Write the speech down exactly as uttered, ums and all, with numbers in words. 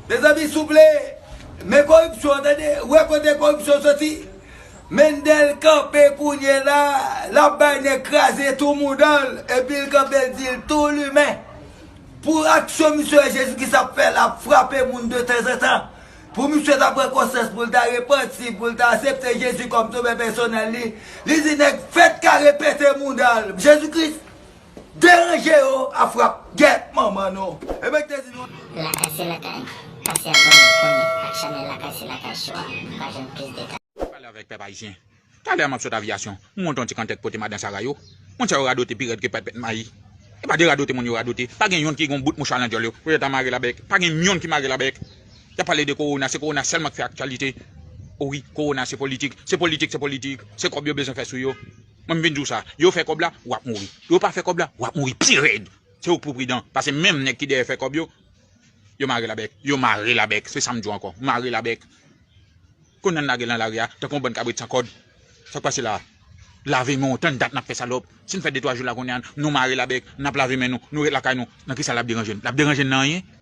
Mezanmi, souple, men koripsyon, tande, wè kote koripsyon soti. Mendel kanpe kounye la, l ap bay nèg kraze tou mouda l, epi l kanpe l di l tou limen. Pou aksyon misye wè Jezikri ap fè, l ap frape moun de tanzantan. Pou misye ta pran konsyans, pou l ta repanti, pou l ta aksepte Jezi kòm sovè pèsonèl li, li di nèg fèt kare pete mouda l. Jezikri deranje yo a frap. Gyèt manman nou. Ebyen, te di nou. Lakay se lakay. Pase abòne kounye ak chanèl Lakay se lakay show a pou w ka jwenn plis detay. Pale avèk pèp ayisyen. Talè a m ap sot avyasyon, m monte yon ti kantè k pote madan Sara yo. Moun sa yo radote pi rèd ke pèt pèt mayi. E pa de radote moun yo radote. Pa gen yonn ki gen yon bout mouchwa nan dyòl yo pou yo ta mare labèk. Pa gen yonn ki mare labèk. Y ap pale de kowona, se kowona sèlman k fè aktyalite. O wi, kowona se politik. Se politik, se politik. Se kòb yo bezwen fè sou yo. Mwen m vin di w sa. Yo fè kòb la, w ap mouri. Yo pa fè kòb la, w ap mouri pi rèd. Se ou k pou pridan. Paske menm nèg ki dèyè fè kòb yo, yo mare labèk. Yo mare labèk. Se sa m di w ankò. Mare labèk. Kounye a n lage l nan lari a, tankou yon bann kabrit san kòd. Sa k pase la a? Lave men w, tann dat n ap fè salòp. Si n fè de twa jou la kounye a, nou mare labèk, n ap lave men nou, nou ret lakay nou. Nan kisa l ap deranje n? L ap deranje n nan anyen?